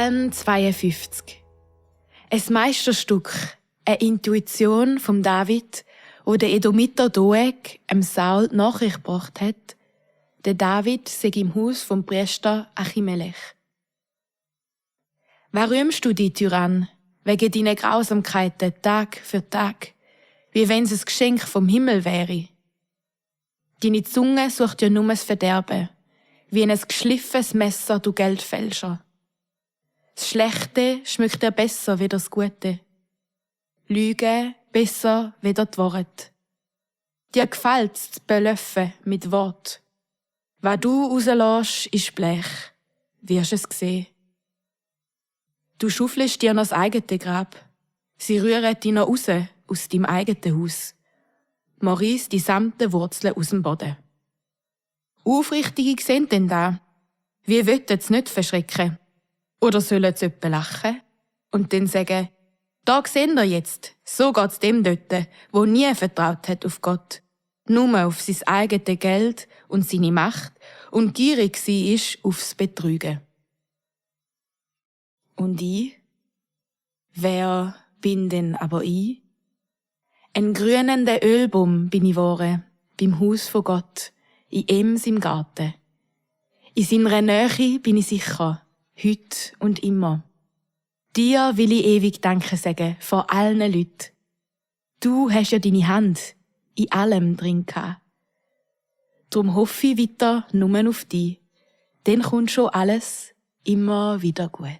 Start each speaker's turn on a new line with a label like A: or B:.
A: Psalm 52. Ein Meisterstück, eine Intuition vom David, wo der Edomiter Doeg Saul die Nachricht gebracht hat, der David sei im Haus vom Priester Achimelech. Was rühmst du die Tyrann, wegen deiner Grausamkeiten Tag für Tag, wie wenn es ein Geschenk vom Himmel wäre? Deine Zunge sucht ja nur das Verderben, wie ein geschliffenes Messer, du Geldfälscher. Das Schlechte schmeckt dir besser wie das Gute. Lüge besser wie die Wahrheit. Dir gefällt's zu belöffen mit Wort. Was du rauslässt, ist Blech. Wirst es sehen. Du schaufelst dir noch das eigene Grab. Sie rühren dich noch raus aus deinem eigenen Haus. Man reisst die samten Wurzeln aus dem Boden. Aufrichtige sehen denn da. Wie wollen sie nicht verschrecken? Oder sollen sie etwa lachen? Und dann sagen, da sehen ihr jetzt, so geht's dem dort, wo nie vertraut hat auf Gott. Nur auf sein eigenes Geld und seine Macht und gierig war aufs Betrügen. Und ich? Wer bin denn aber ich? Ein grünender Ölbaum bin ich geworden, beim Haus von Gott, in Ems im Garten. In seiner Nähe bin ich sicher, heute und immer. Dir will ich ewig Danke sagen, vor allen Leuten. Du hast ja deine Hand in allem drin gehabt. Darum hoffe ich weiter nur auf dich. Dann kommt schon alles immer wieder gut.